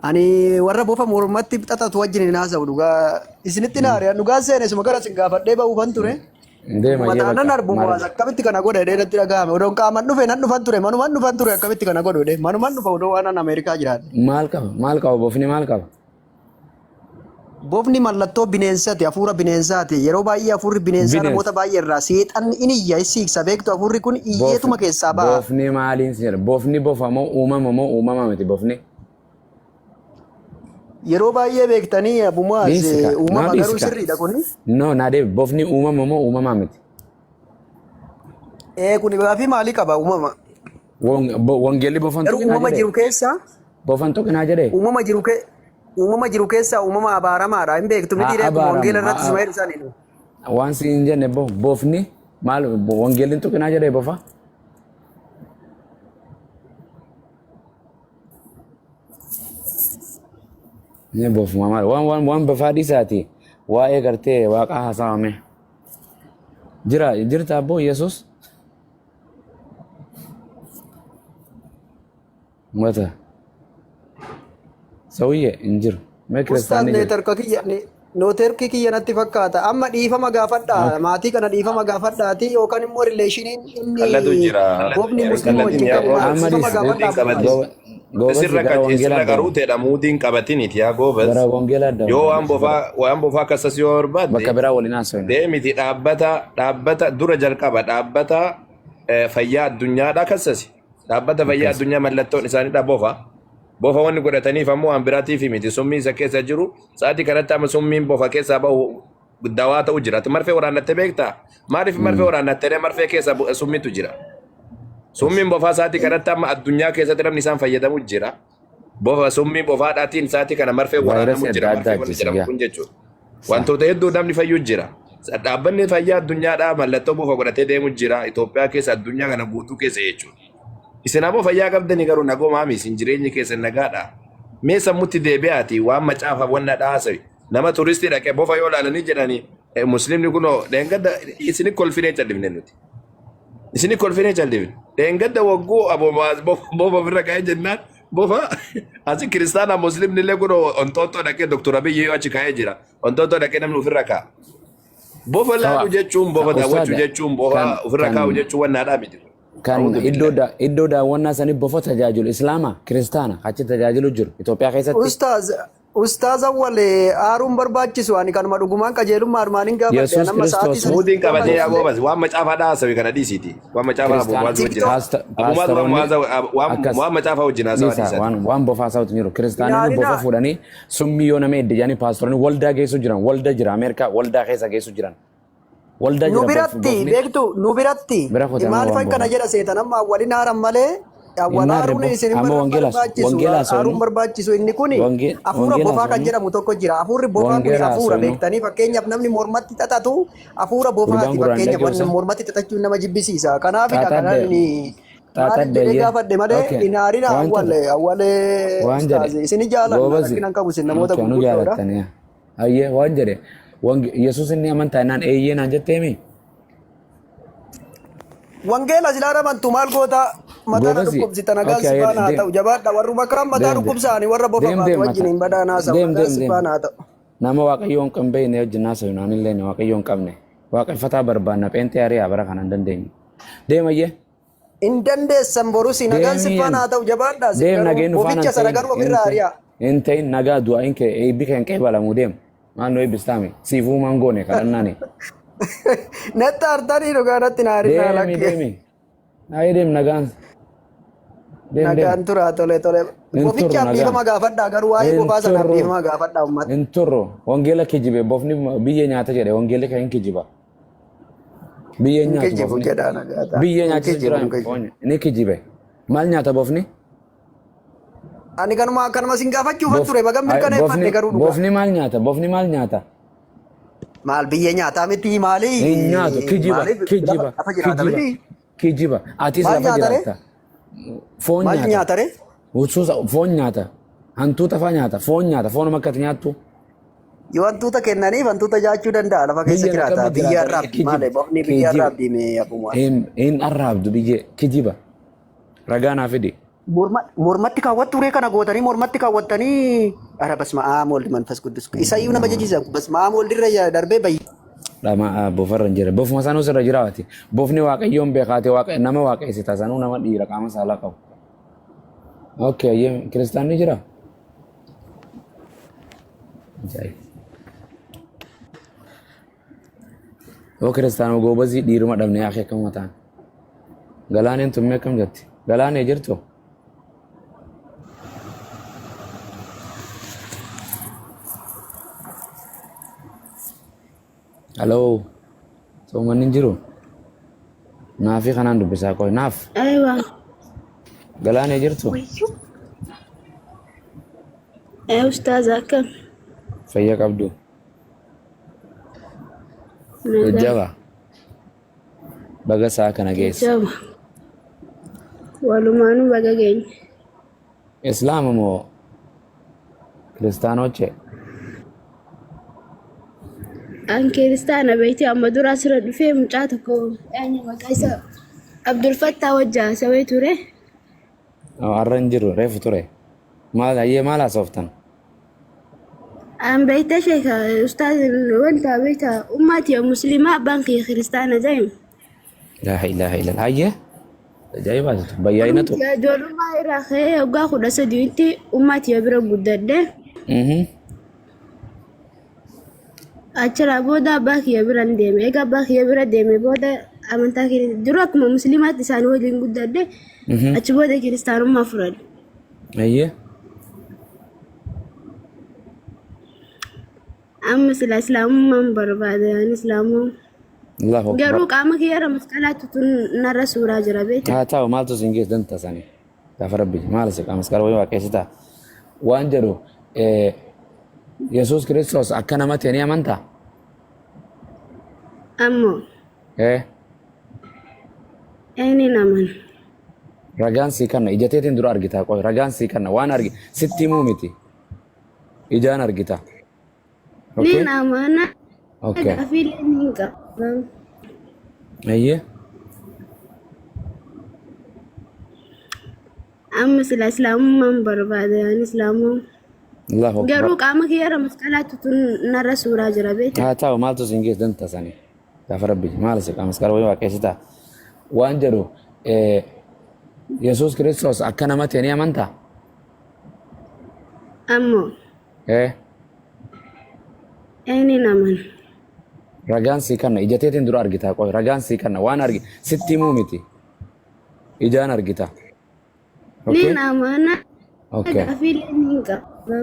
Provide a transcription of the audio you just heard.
Ani warra bofa mormatti xaxatu wajjin hin haasa'u dhugaa. Isinitti na ari'an dhugaa seene suma gara isin gaafadhee ba'uufan ture. Deema jee Mataa nan bakka. arbu Maal muwaas akkamitti kana godha jedhee natti dhaga'ame. Odoon qaaman dhufe nan dhufan ture manuman dhufan ture akkamitti kana godhu jedhee manuman dhufa odoo waan an Ameerikaa jiraadhe. maal qaba? Maal qaba? Bofni maal qaba? Bofni mallattoo bineensaati, hafuura bineensaati. Yeroo baay'ee hafuurri bineensaa Bineensa. namoota baay'ee irraa seexanni in iyya, in siiksa beektu hafuurri kun iyyeetuma Bofni keessaa ba'a. bofni maaliin si jedha? Bofni bofa moo uumama moo uumama miti bofni? Yeroo baay'ee beektanii abumaas Dhiisi ka. Naa uumama dhiisi garuu ka. sirriidha kuni. No naa deebi. Bofni uumama moo uumama miti? Ee kuni gaafii maalii qaba uumama? Wangeelli bofan Garuu tuqinaa uumama jedhee? jiru keessaa Bofan tuqinaa jedhee? uumama jiru kee uumama jiru keessaa uumama abaaramaadha. Hin beektu miti Haa reefu abaaramu. wangeela irratti Haa suma jedhu isaaniin. waan si hin jenne bofni maal wangeelli tuqinaa jedhee bofa? Ni bofuma maal waan waan waan bofaa dhiisaati waa'ee gartee waaqaa haasawame. Jira jirta abboo Yesuus? Mata. Sawiyye hin jiru. Mee Ustaaz kiristaanni jira. neetarka kiyya neetworkii kiyya natti fakkaata. Amma dhiifama gaafadha. Maatii kana dhiifama gaafadhaati yookaan immoo rileeshiniin Qallatu inni jira. bofni musliima Qallatin wajjin yaa qabu maal? goobas. Amma Dhiifama dhiis. gaafadha Muudiin qabatin. Abumaas. Goobasi Sirra gara wangeelaa sirra deema. qaruuteedha muudiin qabatiniiti yaa goobas. Gara wangeelaa deema. Yoo waan bofaa waan bofaa akkasas yoo barbaadde Bakka biraa waliin haasofna. deemiti dhaabbata dhaabbata dura jalqaba dhaabbata fayyaa addunyaadha kassasi. Dhaabbata fayyaa Akkas. addunyaa mallattoon isaaniidha bofa. Bofa wanni godhataniif ammoo waan biraatiif miti. Summii isa keessa jiru sa'aatii kanatti amma summiin bofa keessaa bahu dawaa ta'u jira. Ati marfee waraannattee beektaa? Maaliif marfee waraannattee ree? Marfee keessa summiitu jira. Summiin bofaa sa'aatii kanatti amma addunyaa keessatti namni isaan fayyadamu jira. Bofa summii bofaadhaatiin sa'aatii kana marfee waraanamu Vaayirasii jira. adda addaa Marfee wanni ajjeesa jedhamu yaa. kun jechuudha. Wantoota hedduu namni fayyuu jira. Dhaabbanni fayyaa addunyaadhaa mallattoo bofa godhatee deemu jira. Itoophiyaa keessa addunyaa kana guutuu keessa jechuudha. Isin ammoo fayyaa qabdanii garuu nagoomaami isin jireenyi keessan nagaadha. Mee sammutti deebi'aati waan macaafa wanna dhaasawi. Nama turistii dhaqee bofa yoo ilaalanii jedhanii muslimni kunoo dheengadda isini kolfinee callifne nuti. Isini kolfinee callifne. Dheengadda wagguu aboo bofa ofirra ka'ee jennaan bofa asi kiristaana muslimni illee kunoo onxooxxoo dhaqee doktor Abiyyi yoo achi ka'ee jira. Onxooxxoo dhaqee namni ofirra ka'a. Bofa laalu jechuun bofa daawwachuu Ustaaza jechuun bofa kan ofirra kan kaa'u jechuun wannaadhaa miti. kan A'uudhu iddoo billahi. da, iddoo daawwannaa sanii bofa tajaajilu islaama kiristaana achi tajaajilu jiru Itoophiyaa keessatti. Ustaaz Ustaaz Awwal aaruun barbaachisu ani kanuma dhugumaan qajeelummaa armaan hin gaafadhe Yesuus an amma sa'aatii Kiristoos sana Muudiin TikTok qabatee yaa haasofne goobas waan macaafaa dhaasawi kana dhiisiiti. Waan macaafaa kiristaan abumaas wajjin TikTok abumaas waan paastaroonni mu'aaza waan akkas waan macaafaa wajjin haasawa dhiisa dhiisati. waan waan bofaa haasawutu jiru hin kiristaanonni bofa aarinaa fuudhanii summii yoo nama edde jedhanii paastoroonni waldaa geessu jiran walda jira Ameerikaa waldaa keessa geessu jiran waldaa nu jira biratti bofni beektu nu biratti bira kotee amma waan maaliifan kana bofaa jedha seetan amma awwalin haaran malee awwal hin aarre haaruun bo isin hin amma wangeelaas barbaachisu wangeelaas haaruun soonu barbaachisu inni kun hafuura wangeelaas bofaa kan soonu jedhamu tokko jira hafuurri bofaa kun wangeelaas hafuura soonu beektanii fakkeenyaaf namni mormatti xaxatu hafuura gurbaan bofaati gurraan fakkeenyaaf wanni dhaggeessa mormatti xaxachuun nama jibbisiisa kanaafidha xaaxadde kanan maaliif xaaxadde jedhee ayyee gaafadhe malee okay hin haarina waan awwal ta'e awwal waan jedhe ustaazi isin jaalanna goobazi rakkina hin qabu isin namoota okay nu gurguddoodha. jaalattanii Ayyee waan jedhe Yesuus inni amantaa jennaan eeyyee naan jetteemi. Wangeela silaa amantu maal goota mataa na Goobasi dhukkubsita nagaan okay si ayyee faana haa deem ta'u jabaadha warruma kaan mataa deem deem dhukkubsaani warra bofa deem baatu deem wajjin mataa hin badaan haasa'u deem nagaan deem si deem faana haa ta'u. nama waaqayyoon hin beekne wajjin haasa'u naan illee waaqayyoon hin qabne waaqeffataa barbaanna pheenxee ari'aa bara kana hin dandeenyu. Deem ayyee Hin dandeessan borusi nagaan si deemii faana haa ta'u jabaadha isin deem garuu nageen nu faana boficha hin sana ta'in garuu hin ofirraa ta'in ari'aa. hin ta'in nagaa du'aayin kee eebbi kee hin qeebalamu deem maal nu eebbistaame siifuu maan goone kadhannaani. Natti aartanii dhugaa natti na aarinaa Deemi lakkee. deemi. Ayi deem nagaan. Deem deem. Nagaan turaa tole tole. Hin turru Bofichaaf nagaan. dhiifama gaafadhaa garuu waa'ee Hin bofaa sanaaf turru. dhiifama gaafadhaa uummata. Hin turru. Wangeela kijibe bofni biyya nyaata jedhe wangeelli kan hin kijiba. Biyya hin Hin nyaatu kijibu bofni. jedhaa nagaa ta'a. Biyya Hin nyaachisa kijibu jira hin kijibu. foon ni kijibe. Maal nyaata bofni? Ani kanuma kanuma sin gaafachuufan Bof ture bagan ay, mirkaneeffadhe bofni garuu dhugaa. bofni maal nyaata? Bofni maal nyaata? Maal biyya nyaataa miti maali Hin nyaatu kijiba maaliif lafa kijiba lafa jiraata kijiba miti kijiba. Atis maal lafa nyaata ree jiraatta. Foon maal nyaata. nyaata ree Husuusa foon nyaata. Hantuuta faa nyaata. Foon nyaata. Foonuma akka ati nyaattu. Yoo hantuuta kennaniif hantuuta nyaachuu danda'a lafa keessa Biyya jiraata akkamitti biyya jiraata? arraabdi Kijiba. maali bofni biyya Kijiba. arraabdi mee abbuma Hin arraabdu biyyee. Kijiba. Ragaa naa fidi. Mormatti kaawwattu ree kana gootanii mormatti kaawwattanii ara basma aam waldi manfas guddis isa iyyuu nama jechisa basma aam waldi irra darbee bayyi. Dhama bofarra hin jira. Bofuma sanuu sirra jiraati. Bofni waaqayyoon beekaate waaqa nama waaqeessita sanuu nama dhiira qaama saalaa qabu. Okay, ayyee kiristaanni jira? Ajaa'iba. Yoo kiristaanuma goobazii dhiiruma dhabne yaa akkam ta'an. Galaaneen tummee akkam jetti? Galaanee jirtu? Haloo. Soomanni hin jiru? Naafii kanaan dubbisaa qoy. Naaf. Aywa. Galaanee jirtu? Ustaaz akkam? Fayya qabdu. Nagaa. Jajjaba. Baga sa'a kana geesse. Jajjaba. Walumaanuu baga geenye. Islaama moo kiristaanoche? An kiristaana beektii amma dura asirra dhufee mucaa tokko eenyu maqaa isaa Abdul Fattaa wajji haasawee ture. Har'a hin jiru reefu ture. Maal hayyee maal haasoftan? An beekta sheeka ustaaz wanta beekta ummaati muslimaa abbaan kiyya kiristaana jedhame. Laa ilaaha illallah. Hayyee ajaa'ibaati. Bayyaa'inatu. Ijoollummaa irraa ka'ee waggaa 13tti ummaati bira guddadhe. Achirraa booda abbaa kiyya bira hin deeme. Egaa abbaa kiyya bira deeme booda amantaa kiristaanaa dura akkuma musliimaatti isaan waliin guddadhe. Achi booda kiristaanummaa fudhadhe. Hayyee. Amma sila islaamummaan barbaada ani islaamummaa. Allahu akbar. Garuu qaama kiyya irra masqalaatu tun narra suuraa jira beektaa. Haa ta'u maaltu isin geesse danta sanii. Gaafa rabbi maal si qaama masqala wayii waaqeessitaa. Waan jedhu Yesuus Kiristoos akka nama ta'e ni amantaa? Ammoo eenyuun amana? Ragaan sii kanna ija teetiin dura argitaa qoy ragaan sii kanna waan argi sitti himuu miti ijaan argita. Okay? Niin amana. Okay. Gaafiilee niin qaba. Ayyee. Amma sila islaamummaan barbaada ani islaamummaa. Allahu akbar. Garuu qaama kiyya irra masqalaatu tun narra suuraa jira beektaa. Haa ta'u maaltu isin geesse danta sanii. Gaafa rabbi maal si qaama masqala wayii waaqeessitaa. Waan jedhu Yesuus Kiristoos akka nama ta'e ni amantaa? Ammoo eenyuun amana? Ragaan sii kanna ija teetiin dura argitaa qoy ragaan sii kanna waan argi sitti himuu miti ijaan argita. Okay? Niin amana. Okay. Gaafiilee niin qaba.